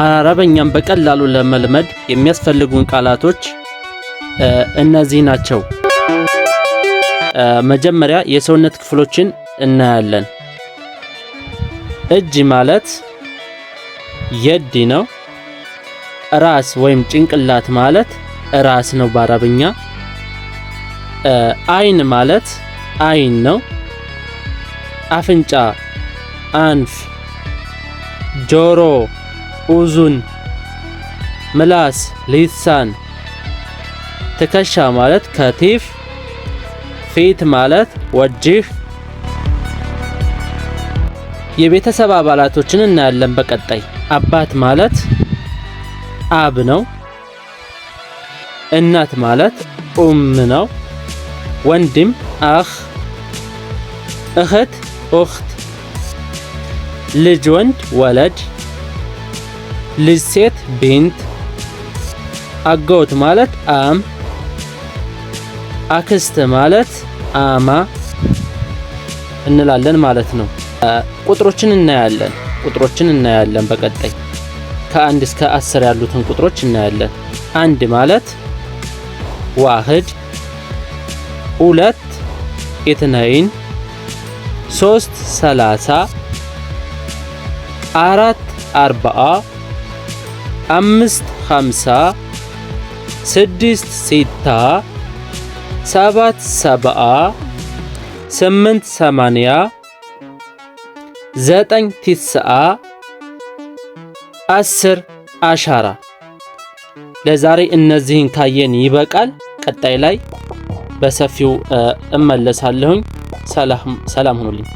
አረበኛን በቀላሉ ለመልመድ የሚያስፈልጉን ቃላቶች እነዚህ ናቸው። መጀመሪያ የሰውነት ክፍሎችን እናያለን። እጅ ማለት يد ነው። ራስ ወይም ጭንቅላት ማለት رأس ነው በአረብኛ። አይን ማለት عين ነው። አፍንጫ أنف፣ ጆሮ أذن፣ ምላስ لسان፣ ትከሻ ማለት كتف፣ ፊት ማለት وجه። የቤተሰብ አባላቶችን እናያለን በቀጣይ። አባት ማለት أب ነው። እናት ማለት أم ነው። ወንድም أخ፣ እህት أخت፣ ልጅ ወንድ ولد፣ ልጅ ሴት بنت፣ አጎት ማለት عم፣ አክስት ማለት عمة እንላለን ማለት ነው። ቁጥሮችን እናያለን። ቁጥሮችን እናያለን በቀጣይ ከ1 እስከ 10 ያሉትን ቁጥሮች እናያለን። አንድ ማለት واحد፣ ሁለት اثنين፣ ሶስት ثلاثة፣ አራት أربعة፣ አምስት خمسة፣ ስድስት ستة፣ ሰባት سبعة፣ ስምንት ثمانية፣ ዘጠኝ تسعة፣ 10 عشرة። ለዛሬ እነዚህን ካየን ይበቃል። ቀጣይ ላይ በሰፊው እመለሳለሁኝ። ሰላም ሁኑልኝ።